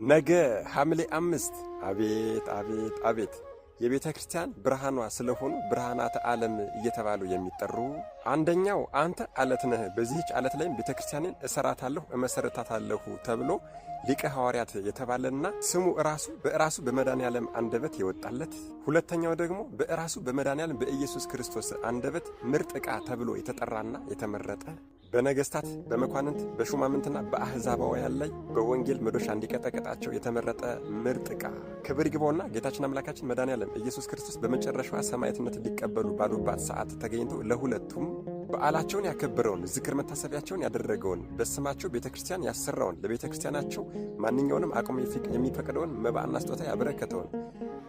ነገ ሐምሌ 5 አቤት አቤት አቤት፣ የቤተ ክርስቲያን ብርሃኗ ስለሆኑ ብርሃናተ ዓለም እየተባሉ የሚጠሩ፣ አንደኛው አንተ አለት ነህ፣ በዚህች አለት ላይም ቤተ ክርስቲያንን እሰራታለሁ እመሰርታታለሁ ተብሎ ሊቀ ሐዋርያት የተባለና ስሙ ራሱ በራሱ በመድኃኔዓለም አንደበት የወጣለት፣ ሁለተኛው ደግሞ በራሱ በመድኃኔዓለም በኢየሱስ ክርስቶስ አንደበት ምርጥ ዕቃ ተብሎ የተጠራና የተመረጠ፣ በነገስታት፣ በመኳንንት፣ በሹማምንትና በአሕዛባውያን ላይ በወንጌል መዶሻ እንዲቀጠቅጣቸው የተመረጠ ምርጥ ዕቃ፣ ክብር ይግባውና ጌታችን አምላካችን መድኃኔዓለም ኢየሱስ ክርስቶስ በመጨረሻዋ ሰማዕትነት ሊቀበሉ ባሉባት ሰዓት ተገኝቶ ለሁለቱም በዓላቸውን ያከበረውን፣ ዝክር መታሰቢያቸውን ያደረገውን፣ በስማቸው ቤተ ክርስቲያን ያሰራውን፣ ለቤተ ክርስቲያናቸው ማንኛውንም አቅሙ የሚፈቅደውን መባና ስጦታ ያበረከተውን፣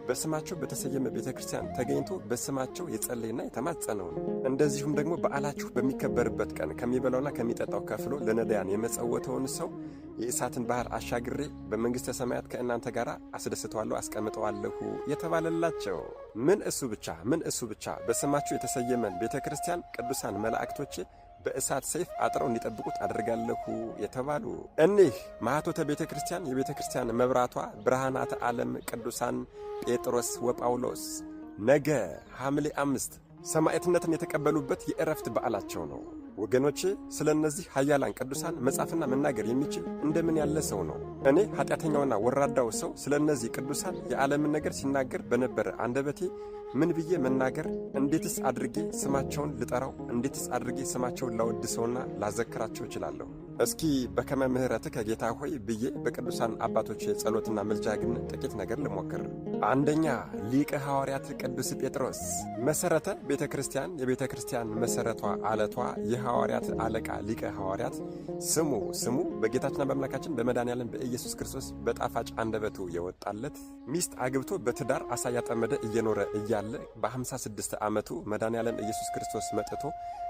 በስማቸው በተሰየመ ቤተ ክርስቲያን ተገኝቶ በስማቸው የጸለየና የተማጸነውን፣ እንደዚሁም ደግሞ በዓላችሁ በሚከበርበት ቀን ከሚበላውና ከሚጠጣው ከፍሎ ለነዳያን የመጸወተውን ሰው የእሳትን ባህር አሻግሬ በመንግሥተ ሰማያት ከእናንተ ጋር አስደስተዋለሁ፣ አስቀምጠዋለሁ የተባለላቸው፣ ምን እሱ ብቻ፣ ምን እሱ ብቻ፣ በስማችሁ የተሰየመን ቤተ ክርስቲያን ቅዱሳን መላእክቶቼ በእሳት ሰይፍ አጥረው እንዲጠብቁት አድርጋለሁ የተባሉ እኒህ ማኅቶተ ቤተ ክርስቲያን፣ የቤተ ክርስቲያን መብራቷ፣ ብርሃናተ ዓለም ቅዱሳን ጴጥሮስ ወጳውሎስ ነገ ሐምሌ 5 ሰማዕትነትን የተቀበሉበት የእረፍት በዓላቸው ነው። ወገኖቼ፣ ስለ እነዚህ ኃያላን ቅዱሳን መጻፍና መናገር የሚችል እንደምን ያለ ሰው ነው? እኔ ኃጢአተኛውና ወራዳው ሰው ስለ እነዚህ ቅዱሳን የዓለምን ነገር ሲናገር በነበረ አንደበቴ ምን ብዬ መናገር፣ እንዴትስ አድርጌ ስማቸውን ልጠራው፣ እንዴትስ አድርጌ ስማቸውን ላወድሰውና ላዘክራቸው እችላለሁ? እስኪ በከመ ምሕረትከ ጌታ ሆይ ብዬ በቅዱሳን አባቶች ጸሎትና ምልጃ ግን ጥቂት ነገር ልሞክር። አንደኛ፣ ሊቀ ሐዋርያት ቅዱስ ጴጥሮስ፣ መሰረተ ቤተ ክርስቲያን፣ የቤተ ክርስቲያን መሰረቷ አለቷ፣ የሐዋርያት አለቃ ሊቀ ሐዋርያት፣ ስሙ ስሙ በጌታችንና በአምላካችን በመድኃኔዓለም በኢየሱስ ክርስቶስ በጣፋጭ አንደበቱ የወጣለት፣ ሚስት አግብቶ በትዳር አሳ ያጠመደ እየኖረ እያለ በ56 ዓመቱ መድኃኔዓለም ኢየሱስ ክርስቶስ መጥቶ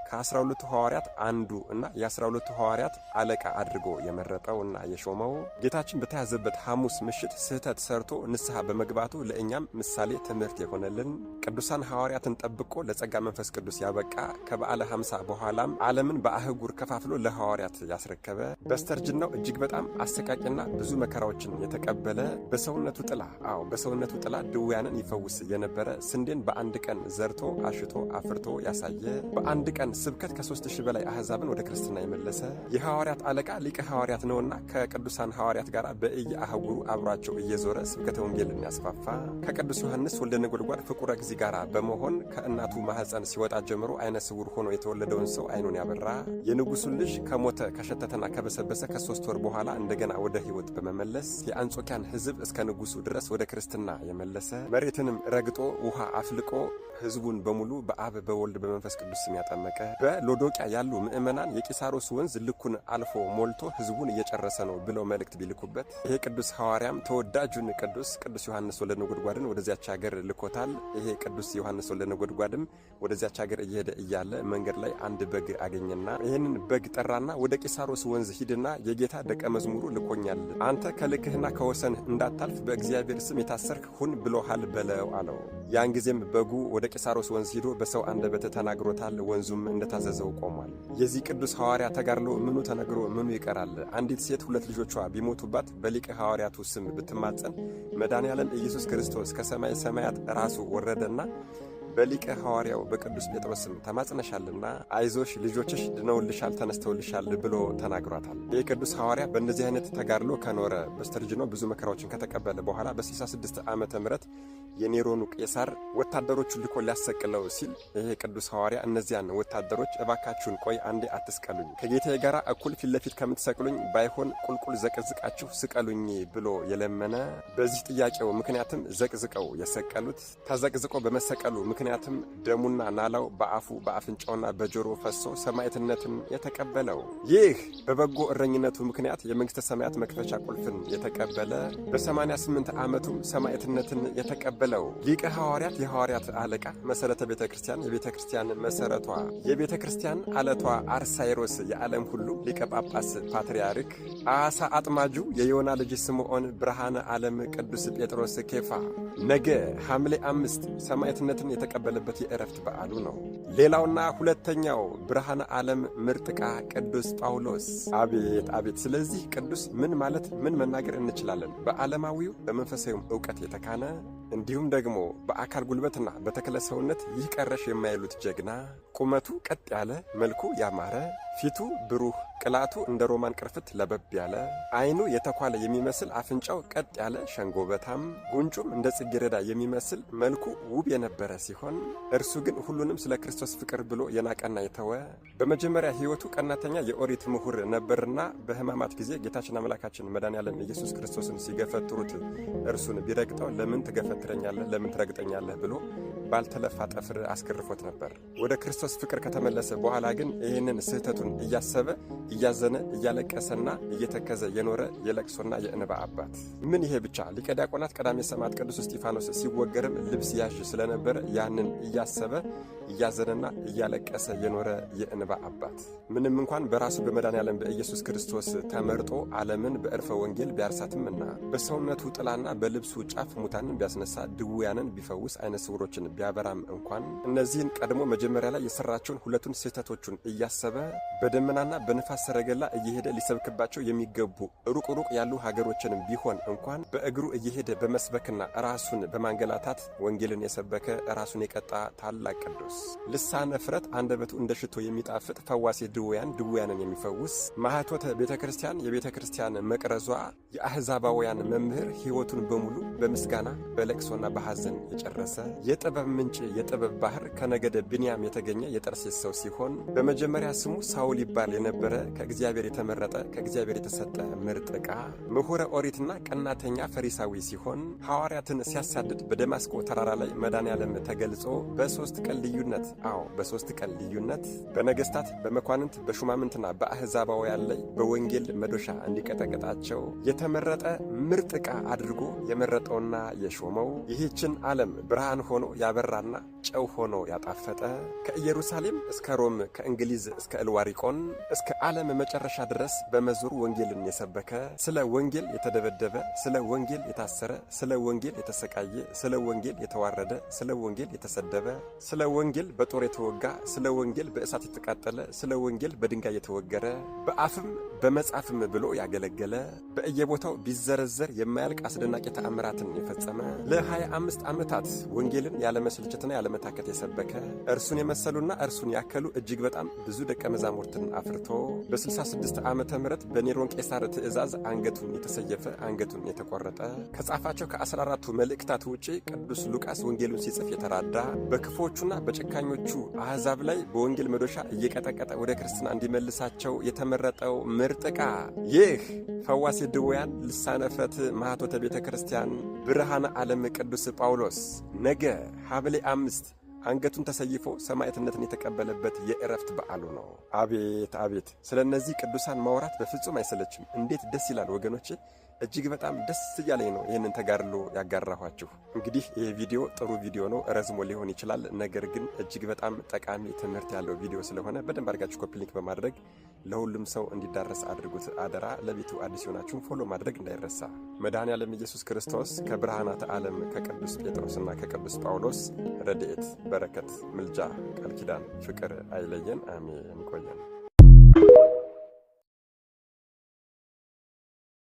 ከ12ቱ ሐዋርያት አንዱ እና የ12ቱ ሐዋርያት አለቃ አድርጎ የመረጠው እና የሾመው፣ ጌታችን በተያዘበት ሐሙስ ምሽት ስህተት ሰርቶ ንስሐ በመግባቱ ለእኛም ምሳሌ ትምህርት የሆነልን፣ ቅዱሳን ሐዋርያትን ጠብቆ ለጸጋ መንፈስ ቅዱስ ያበቃ፣ ከበዓለ 50 በኋላም ዓለምን በአህጉር ከፋፍሎ ለሐዋርያት ያስረከበ፣ በስተርጅናው እጅግ በጣም አሰቃቂና ብዙ መከራዎችን የተቀበለ፣ በሰውነቱ ጥላ፣ አዎ በሰውነቱ ጥላ ድውያንን ይፈውስ የነበረ፣ ስንዴን በአንድ ቀን ዘርቶ አሽቶ አፍርቶ ያሳየ፣ በአንድ ቀን ስብከት ከ3000 በላይ አሕዛብን ወደ ክርስትና የመለሰ የሐዋርያት አለቃ ሊቀ ሐዋርያት ነውና ከቅዱሳን ሐዋርያት ጋር በየአህጉሩ አብሯቸው እየዞረ ስብከተ ወንጌልን ያስፋፋ፣ ከቅዱስ ዮሐንስ ወልደ ነጎድጓድ ፍቁረ እግዚእ ጋር በመሆን ከእናቱ ማኅፀን ሲወጣ ጀምሮ አይነ ስውር ሆኖ የተወለደውን ሰው አይኑን ያበራ፣ የንጉሱን ልጅ ከሞተ ከሸተተና ከበሰበሰ ከ3 ወር በኋላ እንደገና ወደ ሕይወት በመመለስ የአንጾኪያን ሕዝብ እስከ ንጉሱ ድረስ ወደ ክርስትና የመለሰ፣ መሬትንም ረግጦ ውሃ አፍልቆ ሕዝቡን በሙሉ በአብ በወልድ በመንፈስ ቅዱስ ስም ያጠመቀ፣ በሎዶቅያ ያሉ ምእመናን የቂሳሮስ ወንዝ ልኩን አልፎ ሞልቶ ሕዝቡን እየጨረሰ ነው ብለው መልእክት ቢልኩበት ይሄ ቅዱስ ሐዋርያም ተወዳጁን ቅዱስ ቅዱስ ዮሐንስ ወልደ ነጎድጓድን ወደዚያች ሀገር ልኮታል። ይሄ ቅዱስ ዮሐንስ ወልደ ነጎድጓድም ወደዚያች ሀገር እየሄደ እያለ መንገድ ላይ አንድ በግ አገኘና ይህንን በግ ጠራና ወደ ቂሳሮስ ወንዝ ሂድና የጌታ ደቀ መዝሙሩ ልኮኛል፣ አንተ ከልክህና ከወሰንህ እንዳታልፍ በእግዚአብሔር ስም የታሰርክ ሁን ብሎሃል በለው አለው። ያን ጊዜም በጉ ወደ ቂሳሮስ ወንዝ ሂዶ በሰው አንደበት ተናግሮታል። ወንዙም እንደታዘዘው ቆሟል። የዚህ ቅዱስ ሐዋርያ ተጋድሎ ምኑ ተነግሮ ምኑ ይቀራል? አንዲት ሴት ሁለት ልጆቿ ቢሞቱባት በሊቀ ሐዋርያቱ ስም ብትማጸን መድኃኔዓለም ኢየሱስ ክርስቶስ ከሰማይ ሰማያት ራሱ ወረደና በሊቀ ሐዋርያው በቅዱስ ጴጥሮስ ስም ተማጽነሻልና አይዞሽ፣ ልጆችሽ ድነውልሻል፣ ተነስተውልሻል ብሎ ተናግሯታል። ይህ ቅዱስ ሐዋርያ በእንደዚህ አይነት ተጋድሎ ከኖረ፣ በስተርጅናው ብዙ መከራዎችን ከተቀበለ በኋላ በ66 ዓመተ ምህረት የኔሮኑ ቄሳር ወታደሮቹን ልኮ ሊያሰቅለው ሲል ይሄ ቅዱስ ሐዋርያ እነዚያን ወታደሮች እባካችሁን ቆይ አንዴ አትስቀሉኝ፣ ከጌታዬ ጋር እኩል ፊት ለፊት ከምትሰቅሉኝ ባይሆን ቁልቁል ዘቅዝቃችሁ ስቀሉኝ ብሎ የለመነ፣ በዚህ ጥያቄው ምክንያትም ዘቅዝቀው የሰቀሉት፣ ተዘቅዝቆ በመሰቀሉ ምክንያትም ደሙና ናላው በአፉ በአፍንጫውና በጆሮ ፈሶ ሰማዕትነትን የተቀበለው፣ ይህ በበጎ እረኝነቱ ምክንያት የመንግሥተ ሰማያት መክፈቻ ቁልፍን የተቀበለ፣ በ88 ዓመቱም ሰማዕትነትን የተቀበለ የተቀበለው ሊቀ ሐዋርያት የሐዋርያት አለቃ መሠረተ ቤተ ክርስቲያን የቤተ ክርስቲያን መሠረቷ የቤተ ክርስቲያን አለቷ አርሳይሮስ የዓለም ሁሉ ሊቀ ጳጳስ ፓትርያርክ አሳ አጥማጁ የዮና ልጅ ስምዖን ብርሃነ ዓለም ቅዱስ ጴጥሮስ ኬፋ ነገ ሐምሌ 5 ሰማዕትነትን የተቀበለበት የእረፍት በዓሉ ነው። ሌላውና ሁለተኛው ብርሃነ ዓለም ምርጥ ዕቃ ቅዱስ ጳውሎስ። አቤት አቤት! ስለዚህ ቅዱስ ምን ማለት ምን መናገር እንችላለን? በዓለማዊው በመንፈሳዊውም ዕውቀት የተካነ እንዲሁም ደግሞ በአካል ጉልበትና በተክለ ሰውነት ይህ ቀረሽ የማይሉት ጀግና፣ ቁመቱ ቀጥ ያለ፣ መልኩ ያማረ፣ ፊቱ ብሩህ፣ ቅላቱ እንደ ሮማን ቅርፍት ለበብ ያለ፣ ዓይኑ የተኳለ የሚመስል፣ አፍንጫው ቀጥ ያለ ሸንጎበታም፣ ጉንጩም እንደ ጽጌረዳ የሚመስል መልኩ ውብ የነበረ ሲሆን እርሱ ግን ሁሉንም ስለ ክርስቶስ ፍቅር ብሎ የናቀና የተወ በመጀመሪያ ሕይወቱ ቀናተኛ የኦሪት ምሁር ነበርና በሕማማት ጊዜ ጌታችን አምላካችን መድኃኔዓለም ኢየሱስ ክርስቶስን ሲገፈትሩት እርሱን ቢረግጠው ለምን ትገፈትረኛለህ? ለምን ትረግጠኛለህ? ብሎ ባልተለፋ ጠፍር አስገርፎት ነበር። ወደ ክርስቶስ ፍቅር ከተመለሰ በኋላ ግን ይህንን ስህተቱን እያሰበ እያዘነ እያለቀሰና እየተከዘ የኖረ የለቅሶና የእንባ አባት። ምን ይሄ ብቻ፣ ሊቀ ዲያቆናት ቀዳሜ ሰማዕት ቅዱስ እስጢፋኖስ ሲወገርም ልብስ ያዥ ስለነበረ ያንን እያሰበ እያዘነና እያለቀሰ የኖረ የእንባ አባት። ምንም እንኳን በራሱ በመድኃኔዓለም በኢየሱስ ክርስቶስ ተመርጦ ዓለምን በዕርፈ ወንጌል ቢያርሳትምና በሰውነቱ ጥላና በልብሱ ጫፍ ሙታንን ቢያስነሳ፣ ድውያንን ቢፈውስ፣ አይነ ስውሮችን ቢያበራም እንኳን እነዚህን ቀድሞ መጀመሪያ ላይ የሰራቸውን ሁለቱን ስህተቶቹን እያሰበ በደመናና በንፋስ ሰረገላ እየሄደ ሊሰብክባቸው የሚገቡ ሩቅ ሩቅ ያሉ ሀገሮችንም ቢሆን እንኳን በእግሩ እየሄደ በመስበክና ራሱን በማንገላታት ወንጌልን የሰበከ ራሱን የቀጣ ታላቅ ቅዱስ፣ ልሳነ ፍረት አንደበቱ እንደ ሽቶ የሚጣፍጥ ፈዋሴ ድውያን ድውያንን የሚፈውስ ማኅቶተ ቤተ ክርስቲያን የቤተ ክርስቲያን መቅረዟ የአሕዛባውያን መምህር ሕይወቱን በሙሉ በምስጋና በለቅሶና በሐዘን የጨረሰ የጥበብ ምንጭ የጥበብ ባህር ከነገደ ብንያም የተገኘ የጠርሴስ ሰው ሲሆን በመጀመሪያ ስሙ ሳውል ይባል የነበረ ከእግዚአብሔር የተመረጠ ከእግዚአብሔር የተሰጠ ምርጥ ዕቃ ምሁረ ኦሪትና ቀናተኛ ፈሪሳዊ ሲሆን ሐዋርያትን ሲያሳድድ በደማስቆ ተራራ ላይ መድኃኔዓለም ተገልጾ በ3 ቀን ልዩነት፣ አዎ በ3 ቀን ልዩነት በነገስታት በመኳንንት በሹማምንትና በአሕዛባውያን ላይ በወንጌል መዶሻ እንዲቀጠቅጣቸው የተመረጠ ምርጥ ዕቃ አድርጎ የመረጠውና የሾመው ይህችን ዓለም ብርሃን ሆኖ ያበራና ጨው ሆኖ ያጣፈጠ ከኢየሩሳሌም እስከ ሮም ከእንግሊዝ እስከ እልዋሪቆን እስከ ዓለም መጨረሻ ድረስ በመዞር ወንጌልን የሰበከ ስለ ወንጌል የተደበደበ ስለ ወንጌል የታሰረ ስለ ወንጌል የተሰቃየ ስለ ወንጌል የተዋረደ ስለ ወንጌል የተሰደበ ስለ ወንጌል በጦር የተወጋ ስለ ወንጌል በእሳት የተቃጠለ ስለ ወንጌል በድንጋይ የተወገረ በአፍም በመጻፍም ብሎ ያገለገለ በየቦታው ቢዘረዘር የማያልቅ አስደናቂ ተአምራትን የፈጸመ ለ25 ዓመታት ወንጌልን ያለመሰልቸትና ያለመታከት የሰበከ እርሱን የመሰሉና እርሱን ያከሉ እጅግ በጣም ብዙ ደቀ መዛሙርትን አፍርቶ በ66 ዓመተ ምህረት በኔሮን ቄሳር ትእዛዝ አንገቱን የተሰየፈ አንገቱን የተቆረጠ ከጻፋቸው ከ14ቱ መልእክታት ውጪ ቅዱስ ሉቃስ ወንጌሉን ሲጽፍ የተራዳ በክፉዎቹና በጨካኞቹ አሕዛብ ላይ በወንጌል መዶሻ እየቀጠቀጠ ወደ ክርስትና እንዲመልሳቸው የተመረጠው ምርጥ ዕቃ ይህ ፈዋሴ ድውያን ልሳነ ፍረት ማኅቶተ ቤተ ክርስቲያን ብርሃነ ዓለም ቅዱስ ጳውሎስ ነገ ሐምሌ 5 አንገቱን ተሰይፎ ሰማዕትነትን የተቀበለበት የእረፍት በዓሉ ነው። አቤት አቤት! ስለ እነዚህ ቅዱሳን ማውራት በፍጹም አይሰለችም። እንዴት ደስ ይላል ወገኖቼ! እጅግ በጣም ደስ እያለኝ ነው ይህንን ተጋድሎ ያጋራኋችሁ። እንግዲህ ይህ ቪዲዮ ጥሩ ቪዲዮ ነው፣ ረዝሞ ሊሆን ይችላል። ነገር ግን እጅግ በጣም ጠቃሚ ትምህርት ያለው ቪዲዮ ስለሆነ በደንብ አድርጋችሁ copy link በማድረግ ለሁሉም ሰው እንዲዳረስ አድርጉት አደራ። ለቤቱ አዲስ የሆናችሁን follow ማድረግ እንዳይረሳ። መድኃኔዓለም ኢየሱስ ክርስቶስ ከብርሃናተ ዓለም ከቅዱስ ጴጥሮስና ከቅዱስ ጳውሎስ ረድኤት፣ በረከት፣ ምልጃ፣ ቃል ኪዳን፣ ፍቅር አይለየን። አሜን። ይቆየን።